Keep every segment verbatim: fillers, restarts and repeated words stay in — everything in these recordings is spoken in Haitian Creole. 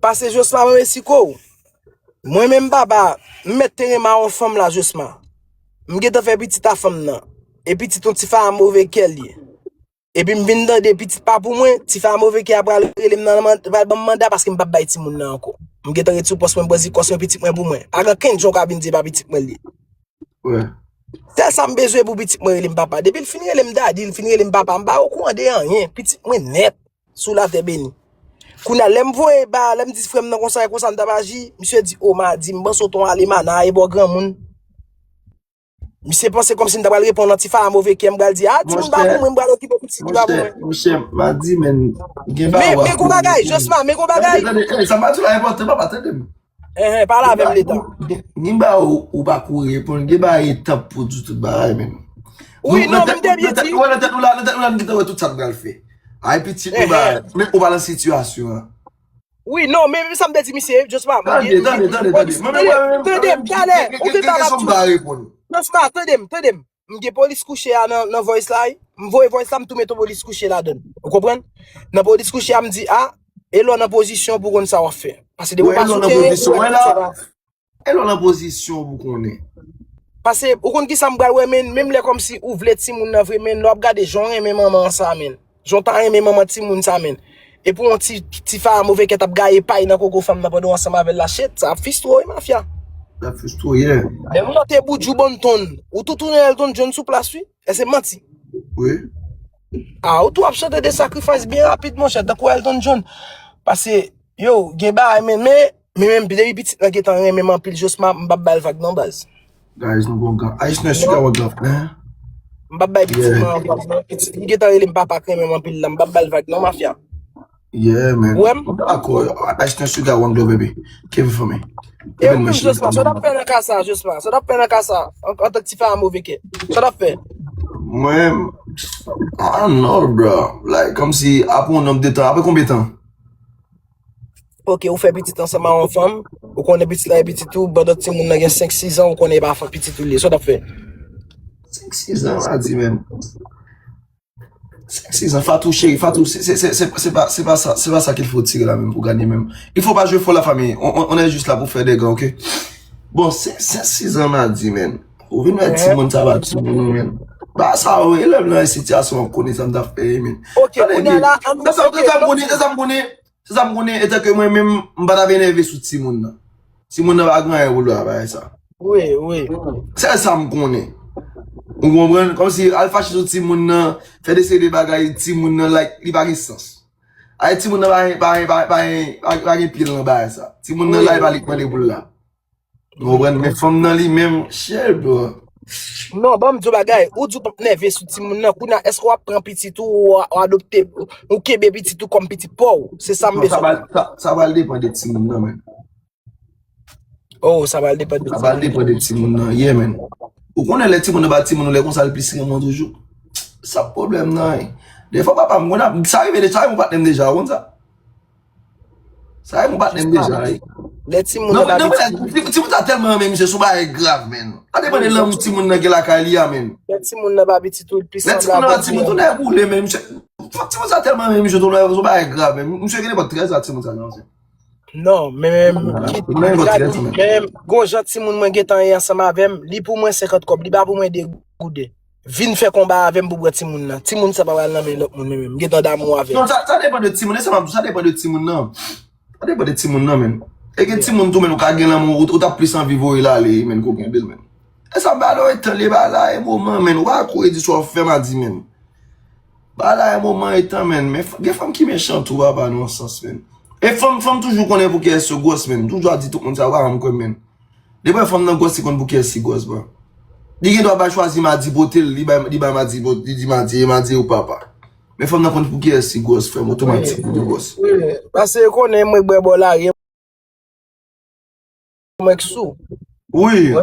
Pase Josma, mwen mesiko. Mwen menm papa, m mèt te renmen yon fanm la Josma. M gentan fè pitit a fanm nan. E pitit yon ti fanm a move kè l ye. Epi m vin tande pitit pa pou mwen, ti fanm a move kè a pral rele m nan, pral ban m manda paske m p ap bay timoun nan ankò. M gentan ret sou pòs mwen, m pran zikòs mwen, pitit mwen pou mwen. Pa gen kenn jan w ka vin di e pa pitit mwen li ye. Wè. Sèl sa m bezwen pou pitit mwen rele m papa. Depi l fin rele m dadi, l fin rele m papa, m pa okouran de anyen. Pitit mwen nèt sou latè beni. Kounye a, lè m voye ba, lè m di frè m nan konsa e konsa m t ap aji, misye di, o, madi, m panse w t on alemana, e bò granmoun. Misye panse kòmsi m ta pral reponn an ti fanm a move kè, m pral di, a, timoun pa pou mwen, m pral okipe pitit ki pa pou mwen. Monchè, madi, men, gen ba. Men, men gon bagay, Josma, men gon bagay. Tande, tande, sa m ap di w la enpòtan, papa, tande m. Enhen, pale avè m, Leta. Gen ba ou, ou pa kou reponn, gen ba etap pou di tout bagay, men. Wi, non, m te byen di. Ou wè nan tèt ou la, nan tèt ou la, nou te wè tout sa n pral fè. Ay, pitit, nou ba, men ou pa nan sitiyasyon an. Wi, non, men sa m te di misye, Josma. Tande, tande, tande, tande. Tande m, talè, ou te talè ap di. Kesyon m ba reponn. Josma, tande m, tande m. M gen polis kouche a nan, nan voice la, wi. M voye voice la, m tou mete polis kouche ladann. Ou konprann? Nan polis kouche a, m di, a, e lè w nan pozisyon pou konn sa w ap fè. Paske depi w pa sou teren, ou wè tout sa w ap fè. E lè w nan pozisyon pou konnen. Paske, ou konn kisa m pral wè, men, menm lè kòmsi ou vle timoun nan vre, men, lè w ap gade jan w renmen manman an sa, men. Jan w ta renmen manman timoun sa, men. E pou yon ti, ti fanm a move kè t ap gaye pay nan koko fanm nan pandan w ansanm avè l la, shit, sa ap fistwo, wi, mafya. Sa ap fistwo, yeah. Lè moun nan te boudjou Bonton, ou tou tounen Elton John sou plas, wi. Èske se manti? Wi. A, ou tou ap chante de sacrifice byen rapid, monchè, tankou Elton John. Paske, yo, gen bagay, men, men, men menm, depi pitit lan gentan renmen m anpil, Josma, m p ap ba l vag non, baz. Guys, nou gon gan. Ayisyen sou ka wè gan, hein? M p ap bay pitit mwen vag non. Pitit li gentan rele m papa k renmen m anpil la. M p ap ba l vag non, mafya. Yeah, man. Ou wè m? M dakò. Ayisyen sou ka wè gan, baby. Keep it for me. E ou menm, Josma, sa w t ap fè nan ka sa, Josma? Sa w t ap fè nan ka sa? An, antank ti fanm a move kè. Sa w t ap fè? Mwen, I don't know, bro. Like, kòmsi, apre yon nonb de tan, apre konbyen tan? Ok, ou fè pitit ansanm a yon fanm, ou konnen pitit la e pitit ou, pandan timoun nan gen senk, sis an, ou konnen e pa fanm pitit ou li ye, sa w t ap fè? Senk, sis an, pa di menm. Senk, sis an, Fatou, cheri, Fatou, se, se, se, se, se pa, se pa sa, se pa sa qu'il faut tirer la menm pou gade menm. Il faut pas jouer fou la famille. On, on, on est juste là pour faire des gants, ok? Bon, senk, senk, sis an, pa di menm. Ou vin wè timoun sa pa timoun ou menm. Ba sa, ou elèv nan sitiyasyon an konnen sa m t ap fè, menm. Ok, kounye a la, an nou Se sa m konnen, se sa m konnen, etanke mwen menm, m pa t ap enève sou timoun nan. Timoun nan pa gen anyen pou l wè a bagay sa. Wi, wi. Se sa m konnen. Ou konprann? Kòmsi al fache sou timoun nan, fè de seri de bagay, timoun nan, like, li pa gen sans. Ay, timoun nan pa, pa, pa, pa, pa, pa gen pye nan bagay sa. Timoun nan la, e pa li k mande pou l la. Ou konprann? Men fanm nan li menm, shit, bro. Non, ban m di w bagay. Ou di w p ap nève sou timoun nan. Kounye a, èske w ap pran pitit ou, ou, ou adopte, ou kenbe pitit ou kòm pitit pa w? Se sa m Non, sa bezwen. Pral, sa, sa pral depann de timoun nan, men. Oh, sa pral depann de Sa pral depann de timoun nan, yeah, men. Ou konnen lè timoun nan pa timoun, ou lè konsa l plis renmen w toujou. Sa pwoblèm nan, wi. Defwa papa m konn ap, sa rive deja, sa rive yon patnè m deja, ou konn sa? Sa rive yon patnè m deja, wi. Lè timoun Non, nan pa non, pitit. men, ti- timoun sa tèlman renmen misye, se yon bagay grav, men. Gade mande lanmou timoun nan gen lakay li a, men. Lè timoun nan pa pitit ou, l plis Lè timoun nan sanble pa timoun, tou nèg boule, men misye. Fòk timoun sa tèlman renmen misye, tou nèg, se yon bagay grav, men. Misye gen nenpòt trèz la timoun sa, non, se. Non, men menm, Menm trèz, men. men menm, gon jan timoun mwen gentan ye ansanm avè m, li pou mwen senkant kòb, li pa pou mwen de gouden. Vin fè konba avè m pou pran timoun nan. Timoun sa pa pral nan men lòt moun, men menm. M gentan damou avè l. Non, sa, sa depann de timoun, e sa m ap di, sa depann de timoun nan. Sa depann de timoun nan, men. E gen timoun tou, men, ou ka gen lanmou, ou, ou t ap plis anvi voye l ale, men, ke w kenbe l, men. E sa, ba lè w etan li, ba la, e moman, men, ou pa kouri di sa w ap fè, m a di, men. Ba la, e moman, etan, men. Men, f- gen fanm ki mechan tou, papa, nan yon sans, men. E fanm, fanm toujou konnen pou kiyès yo gwòs, men. Toujou ap di tout moun sa, ou pa janm kwè, men. Depi fanm nan gwòs, li konn pou kiyès li gwòs, bro. Li gen dwa pa chwazi madi pote l, li bay, li bay madi pote, li di madi, e madi ou papa. Men fanm nan konn pou kiyès li gwòs, frè m, otomatik li gwòs. Wi, paske yo konnen mwen bwè bò lari, mwen k sou. Wi.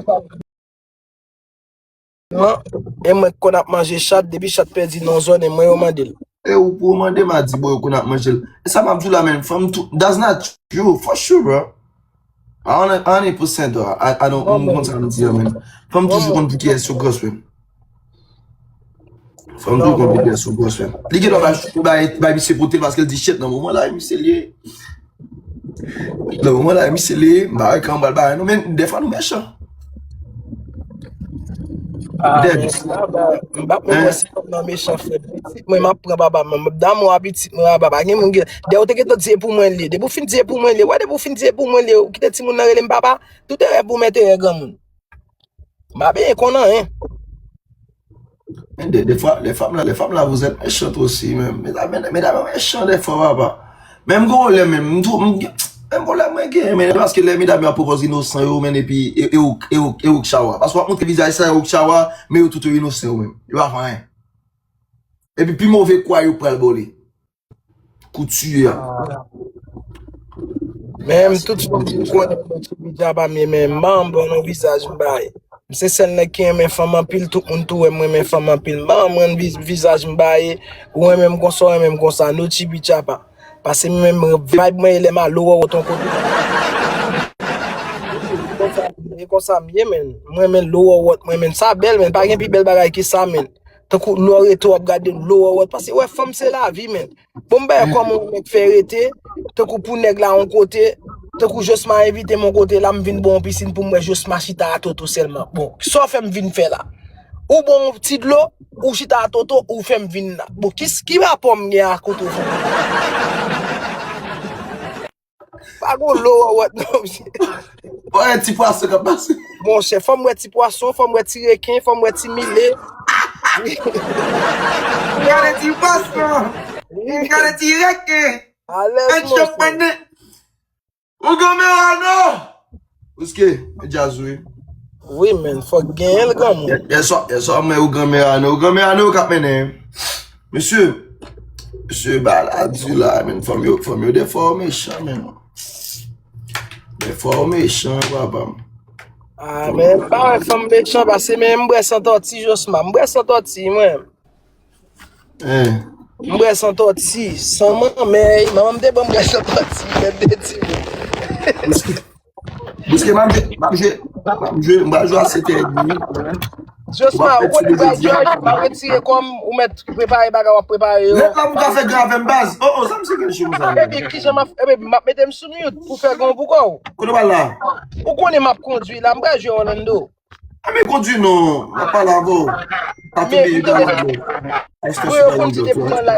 Non, e mwen k konn ap manje chat, depi chat pèdi nan zòn, e mwen yo mande l. E ou pou mande madi, bro, yo konn ap manje l. E sa m ap di w la, men, fanm tou, that's not true, for sure, bro. A hundred, a hundred percent, bro. I, I don't, m konn sa m di a, men. Fanm toujou konn pou kiyès yo gwòs, men. Fanm toujou konn pou kiyès yo gwòs, men. Li gen dwa bay, bay, bay misye pote l paske l di shit nan moman la, e misye l ye. Nan moman la, misye li, m pa wè kòman m pral bagay non, men dèfwa nou mechan. Ah, men baba, m pa konn si fanm nan mechan, frè. Pitit mwen, m ap pran baba, m ap damou a pitit mwen a baba. Gen moun ki, dèyè ou te gentan di e pou mwen li ye. Depi w fin di e pou mwen li ye, wè, depi w fin di e pou mwen li ye, ou kite timoun nan rele m papa, tout erè pou w mete erè granmoun. M pa benyen konn anyen. Men de, de fwa, les femmes là, les femmes là, vous êtes méchantes aussi, menm. Medam, medam yo mechan dèfwa, papa. Men m gon lè menm, m tou, m gen, men m gon lè mwen gen, men paske lè medam yo ap pran pòz inosan yo, men epi, e, e ou, e ou, e ou k chawa. Paske w ap montre vizaj sa, e ou k chawa, men yo tout yo inosan yo menm. Yo pa fè anyen. Epi pi move kwa yo pral ba w li. Koutiye a. Men m tout fanm ki konnen mwen Chibi Djaba m ye, men m pa ann bon non vizaj m bay. M se sèl nèg ki renmen fanm anpil, tout moun tou wè m renmen fanm anpil. M pa ann rann vi- vizaj m bay, ou renmen m konsa, ou renmen m konsa, no Chibi Djaba. Paske mwen menm vibe mwen e lè m a lowòwòt yon kote. E konsa m ye, men. Mwen renmen lowòwòt, mwen renmen sa bèl, men. Pa gen pi bèl bagay ke sa, men. Tankou lè w rete w ap gade lowòwòt, paske wè fanm se lavi, men. Bon, m bay kòman yon nèg fè rete, tankou pou nèg la yon kote, tankou Josma envite m yon kote la, m vin bò yon pisin pou m wè Josma chita a toto sèlman. Bon, sa w fè m vin fè la? Ou bon yon ti dlo, ou chita a toto, ou fè m vin la. Bon, ki, ki rapò m gen a kote w fè m? Pa gon lowòwòt non, mesye. Wè ti pwason k ap pase. Monchè, fò m wè ti pwason, fò m wè ti reken, fò m wè ti mile. Gade ti pwason. Gade ti reken. Alèz, monchè. Ougan Merano! Oske, e djaz wi. Wi, men, fòk genyen l, granmoun. Yèswa, yèswa, mwen Ougan Merano. Ougan Merano k ap mennen. Mesye, mesye, ba la di la, men, fanm yo, fanm yo dèfwa yo mechan, men. Dèfwa yo mechan, papa m. Ah, men, m pa wè fanm mechan, paske men m bwè san tòti, Josma. M bwè san tòti, mwen. Eh. M bwè san tòti, san manmay. Manman m te ban m bwè san tòti, lè m te timoun. Paske m ap jwe, m ap jwe, m ap jwe, m ap jwe a sèt è edmi. Josma, ou konnen bagay Jòj, m ap retire kò m, ou mèt prepare bagay w ap prepare yo. Lèt la m ka fè gran avè m baz. Oh, oh, sa m se gen chou sa. Epi kijan m ap, epi m ap mete m sou mute pou fè gon pou kò w. Kote w al la? Ou konnen m ap kondwi la, m pral jwe Orlando. A men kondwi non, m ap pale avè w. Pa tonbe egal avè w. Ayisyen se pa yon djòb.